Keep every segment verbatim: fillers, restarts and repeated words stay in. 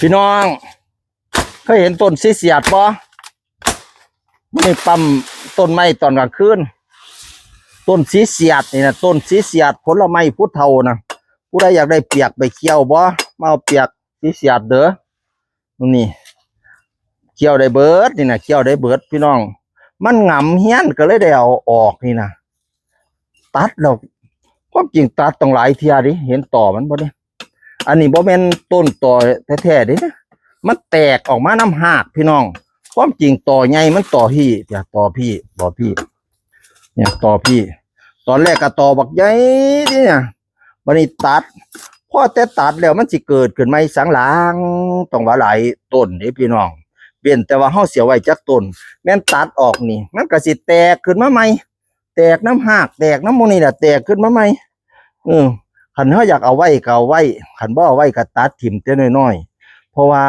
พี่น้อง เคยเห็นต้นสีเสียดบ่? นี่ปั๊มต้นไม้ตอนกลางคืน ต้นสีเสียดนี่นะ ต้นสีเสียด ผลไม้ผู้เฒ่านะ ผู้ใดอยากได้เปียกไปเคี่ยวบ่? มาเอาเปียกสีเสียดเด้อ นี่ เคี่ยวได้เบิดนี่นะ เคี่ยวได้เบิดพี่น้อง มันหงำเฮี้ยนก็เลยได้เอาออกนี่นะ ตัดแล้ว ความจริงตัดต้องหลายเทื่อดิ เห็นตอมันบ่เนี่ย อันนี้บ่แม่นต้นตอแท้ๆเด้นะ มันแตกออกมานำฮากพี่น้อง ความจริงตอใหญ่มันตอพี้ เดี๋ยวตอพี้ ตอพี้ เนี่ยตอพี้ ตอนแรกก็ตอบักใหญ่นี่นะ บัดนี้ตัด พอแต่ตัดแล้วมันสิเกิดขึ้นใหม่สังหลัง ต้องว่าหลายต้นเด้พี่น้อง เว้นแต่ว่าเฮาสิเอาไว้จักต้น แม่นตัดออกนี่ มันก็สิแตกขึ้นมาใหม่ แตกนำฮาก แตกนำหมู่นี่แหละ แตกขึ้นมาใหม่ เออ คันเฮาอยากเอาไว้ก็เอาไว้ คันบ่เอาไว้ก็ตัดถิ่มแต่น้อยๆ เพราะว่า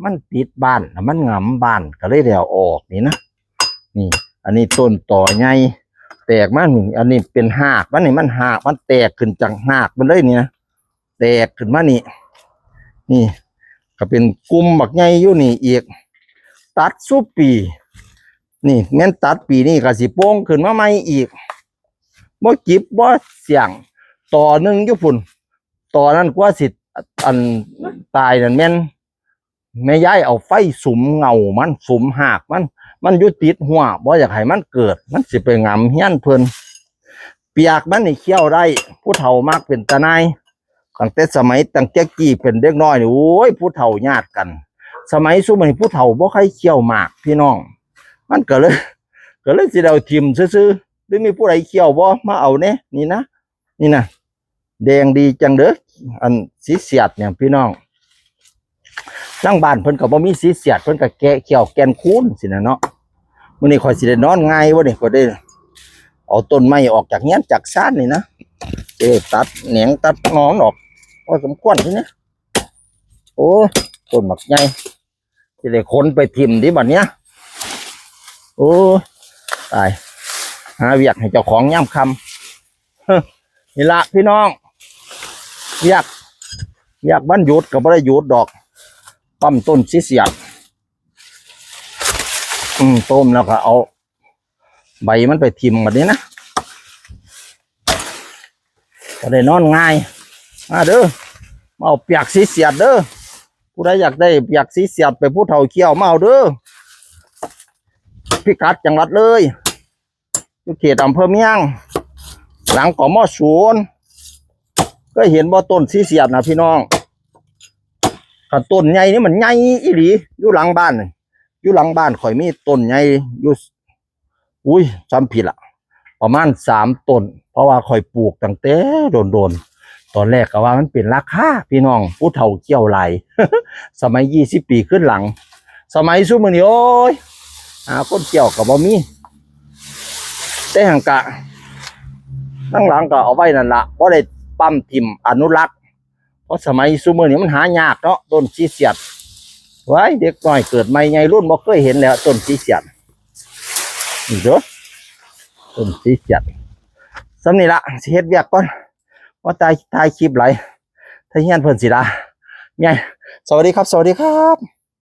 มันติดบ้าน แล้วมันหงำบ้าน ก็เลยได้เอาออกนี่นะ นี่ อันนี้ต้นตอใหญ่ แตกมานี่ อันนี้เป็นฮากมันนี่ มันฮากมันแตกขึ้นจากฮากมันเลยนี่นะ แตกขึ้นมานี่ นี่ ก็เป็นกลุ่มบักใหญ่อยู่นี่อีก ตัดซุปี นี่แม่นตัดปีนี้ก็สิโป่งขึ้นมาใหม่อีก บ่จิบบ่เสียง ตอหนึ่งอยู่พุ้น ตอนั้นกว่าสิ อันตายนั่นแม่น แม่ยายเอาไฟสุมเงามัน สุมฮากมัน มันอยู่ติดหัว บ่อยากให้มันเกิด มันสิไปหงำเฮี้ยนเพิ่น เปียกมันนี่เคี่ยวได้ ผู้เฒ่ามักเป็นตาหน่าย ตั้งแต่สมัยตั้งแต่กี้เป็นเด็กน้อยนี่ โอ้ย ผู้เฒ่าญาติกัน สมัยซุมื้อนี้ผู้เฒ่าบ่ใครเคี่ยวหมากพี่น้อง มันก็เลย ก็เลยสิได้เอาถิ่มซื่อๆ หรือมีผู้ใดเคี่ยวบ่ มาเอาแหน่ นี่นะ นี่นะ แดงดีจังเด้อ อันสีเสียดเนี่ยพี่น้อง หลังบ้านเพิ่นก็บ่มีสีเสียด เพิ่นก็แกะเขี้ยวแก่นคูนสินะเนาะ มื้อนี้ข้อยสิได้นอนง่ายบ่นี่ ข้อยได้เอาต้นไม้ออกจากเฮือนจากซานนี่นะ เออ ตัดแหนงตัดหนอนออก พอสมควรทีนี้ โอ้ย ต้นบักใหญ่ สิได้ขนไปถิ่มติบัดเนี้ย โอ้ย ตาย หาเวียกให้เจ้าของยามค่ำ เฮ้อ นี่ละพี่น้อง เวียก เวียกวันหยุดก็บ่ได้หยุดดอก ปั๊มต้นสีเสียด อืม ต้มแล้วก็เอา ใบมันไปถิ่มบัดนี้นะ ก็ได้นอนง่าย มาเด้อ มาเอาเปียกสีเสียดเด้อ ผู้ใดอยากได้เปียกสีเสียดไปผู้เฒ่าเคี่ยวมาเอาเด้อ พิกัดจังหวัดเลย อยู่เขตอำเภอเมือง หลัง กม.ศูนย์ เคยเห็นบ่ต้นสีเสียดนะพี่น้อง คันต้นใหญ่นี่มันใหญ่อีหลี อยู่หลังบ้านนี่ อยู่หลังบ้านข้อยมีต้นใหญ่อยู่ อุ้ย ซ้ำผิดละ ประมาณสามต้น เพราะว่าข้อยปลูกตั้งแต่โดนๆ ตอนแรกก็ว่ามันเป็นราคา พี่น้อง ผู้เฒ่าเคี่ยวหลาย สมัยยี่สิบปีขึ้นหลัง สมัยซุมื้อนี้ โอ้ย หาคนเคี่ยวก็บ่มี แต่หั้นกะ หลังๆก็เอาไว้นั่นละ บ่ได้ปั๊มถิ่ม อนุรักษ์ เพราะสมัยซุมื้อนี้มันหายากเนาะ ต้นสีเสียด ว้าย เด็กน้อยเกิดใหม่ใหญ่รุ่นบ่เคยเห็นแล้ว ต้นสีเสียด นี่เด้อ ต้นสีเสียด ส่ำนี้ละ สิเฮ็ดเวียกก่อน ว่าถ่าย ถ่ายคลิปหลาย ถ้าเฮียนเพิ่นสิด่า ไง สวัสดีครับ สวัสดีครับ